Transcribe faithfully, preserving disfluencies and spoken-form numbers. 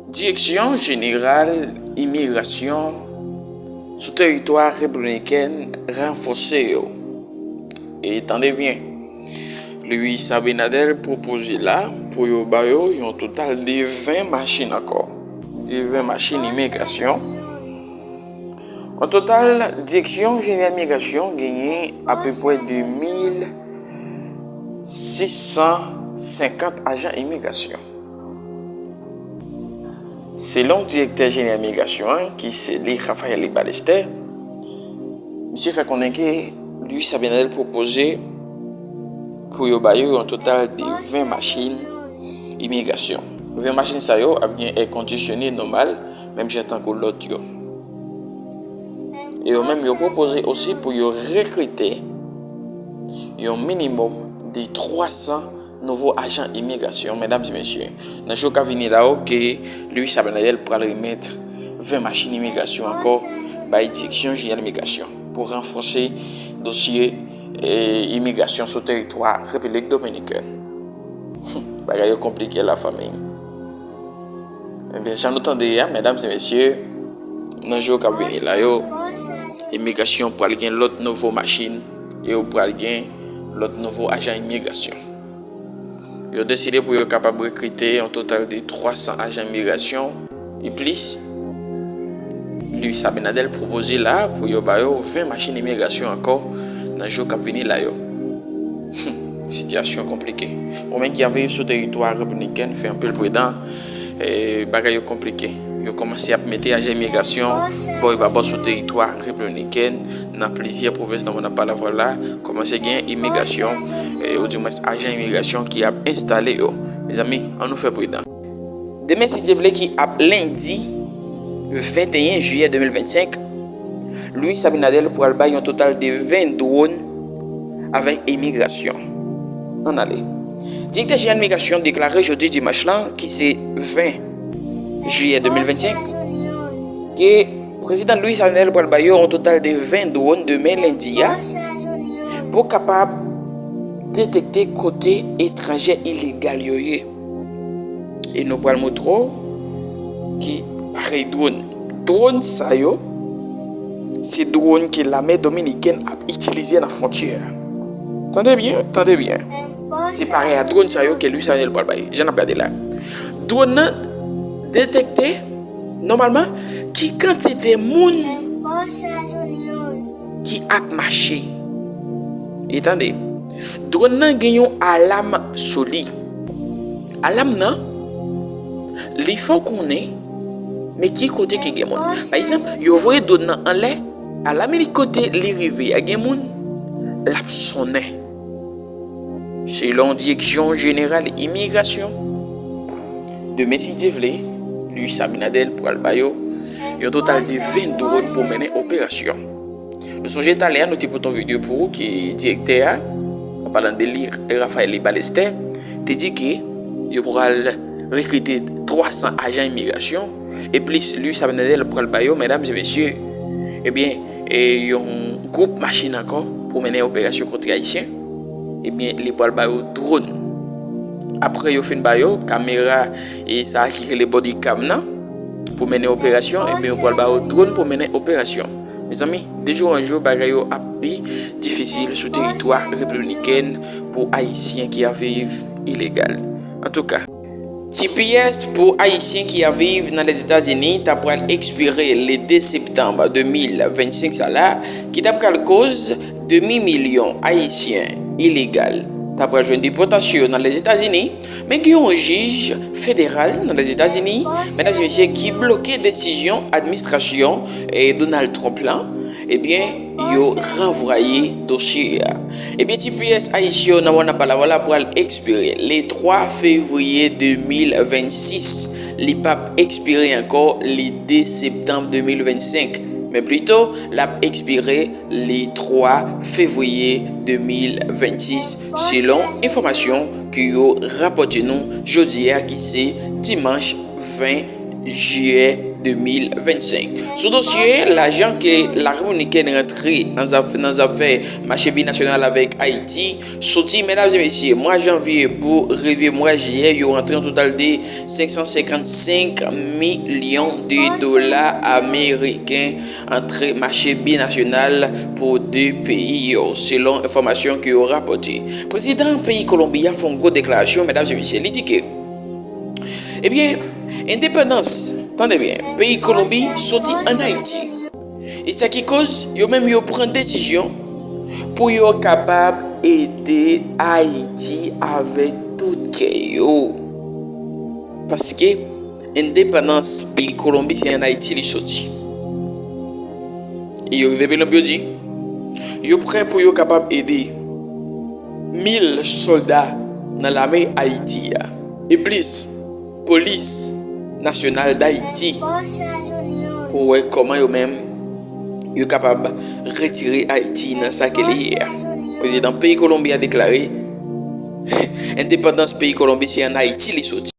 Direksyon Jeneral Imigrasyon sou teritwa Repiblik Dominikèn ranfòse yo. E tande byen, Luis Abinader pwopoze la pou yo ba yo yon total de ven machin ankò. De ven machin imigrasyon. An total, Direksyon Jeneral Imigrasyon genyen apeprè de mil sis san senkant ajan imigrasyon. Selon Direktè Jeneral Imigrasyon an, ki se li Raphaël Ballester, misye fè konnen ke Luis Abinader pwopoze pou yo ba yo yon total de ven machin imigrasyon. Ven machin sa yo ap gen èkondisyone nòmal, menm jan tankou lòt yo. E yo menm yo pwopoze osi pou yo rekrite yon minimòm de twa san nouvo ajan imigrasyon, medam e mesye, nan jou k ap vini la yo, ke Luis Abinader pral remèt ven machin imigrasyon ankò bay Direksyon Jeneral Imigrasyon pou ranfòse dosye, e, imigrasyon sou teritwa Repiblik Dominikèn. Bagay yo konplike, lafanmi. Ebyen, jan nou tande a, medam e mesye, nan jou k ap vini la yo, imigrasyon pral gen lòt nouvo machin, e yo pral gen lòt nouvo ajan imigrasyon. Yo deside pou yo kapab rekrite yon total de twa san ajan imigrasyon e plis. Luis Abinader pwopoze la pou yo ba yo ven machin imigrasyon ankò nan jou k ap vini la yo. Sitiyasyon konplike. Ou menm ki ap viv sou teritwa Repiblik Dominikèn, fè anpil pridan. E, bagay yo konplike. Yo kòmanse ap mete ajan imigrasyon bò e pa bò sou teritwa Repiblik Dominikèn, nan plizyè pwovens nan mond ap pale avè w la, kòmanse gen imigrasyon, e, oudimwens ajan imigrasyon ki ap enstale yo. Mezanmi, ann nou fè pridan. Demen, si Dye vle, ki ap lendi venteyen jiyè de mil vennsenk, Luis Abinader pral bay yon total de ven dwòn avèk imigrasyon. Ann ale. Direktè Jeneral Imigrasyon deklare jodi dimanch lan, ki se ven jiyè de mil vennsenk, ke Prezidan Luis Abinader pral bay yo yon total de ven dwòn demen lendi a pou kapab detekte kote etranje ilegal yo ye. E nou pral montre w ki parèy dwòn. Dwòn sa yo, se dwòn ke lame dominikèn ap itilize nan fwontyè a. Tande byen, tande byen. Se parèy a dwòn sa yo ke Luis Abinader pral bay. Jan n ap gade la. Dwòn nan detekte, nòmalman, ki kantite moun ki ap mache. E tande, dwòn nan gen yon alam sou li. Alam nan, li fè w konnen, men ki kote ki gen moun. Pa egzanp, yo voye dwòn nan anlè, alam li kote li rive a gen moun, l ap sonnen. Selon Direksyon Jeneral Imigrasyon, demen, si Dye vle, Luis Abinader pral ba yo yon total de ven dwòn pou mennen operasyon. Nou sonje talè a, nou te pote yon videyo pou ou ke direktè a, an palan de li, Raphaël Ballester, te di ke yo pral rekrite twa san ajan imigrasyon, e plis Luis Abinader pral ba yo, medam e mesye, ebyen, e yon gwoup machin ankò pou mennen operasyon kont Ayisyen. Ebyen, li pral ba yo dwòn. Apre yo fin ba yo kamera, e sa ki rele body cam nan, pou mennen operasyon, ebyen, yo pral ba yo dwòn pou mennen operasyon. Mezanmi, de jou an jou, bagay yo ap pi difisil sou teritwa Repiblik Dominikèn pou Ayisyen ki ap viv ilegal. Antouka, T P S pou Ayisyen ki ap viv nan Lèzetazini ta pral ekspire le de septanm de mil vennsenk sa la, ki ta pral koz demi milyon Ayisyen ilegal ta pral jwenn depòtasyon yo nan Lèzetazini, men gen yon jij federal nan Lèzetazini, medam e mesye, ki bloke desizyon administrasyon, eh, Donald Trump lan, ebyen, yo ranvwaye dosye a. Ebyen, T P S ayisyen yo nan mond ap pale avè w la pral ekspire le twa fevriye de mil vennsis. Li p ap ekspire ankò le de septanm de mil vennsenk, men plito, l ap ekspire le twa fevriye de mil vennsis, selon enfòmasyon ke yo rapòte nou jodi a, ki se dimanch ven jiyè de mil vennsenk. Sou dosye lajan ke Larepiblik Dominikèn rantre nan zaf-, nan zafè mache binasyonal avèk Ayiti, soti, medam e mesye, mwa janvye pou rive mwa jiyè, yo rantre yon total de senk san senkannsenk milyon de dola ameriken antre mache binasyonal pou de peyi yo, selon enfòmasyon ke yo rapòte. Prezidan peyi Kolonbi a fè yon gwo deklarasyon, medam e mesye. Li di ke, ebyen, endepandans, tande byen, peyi Kolonbi soti ann Ayiti. E sa ki koz yo menm yo pran desizyon pou yo kapab ede Ayiti avèk tout kè yo. Paske endepandans peyi Kolonbi se ann Ayiti li soti. E yo rive pi lwen pou yo di, yo prè pou yo kapab ede mil sòlda nan lame Ayiti a, e plis, polis nasyonal Dayiti, pou wè kòman yo menm yo kapab retire Ayiti nan sa ke li ye a. Prezidan peyi Kolonbi a deklare, endepandans peyi Kolonbi se ann Ayiti li soti.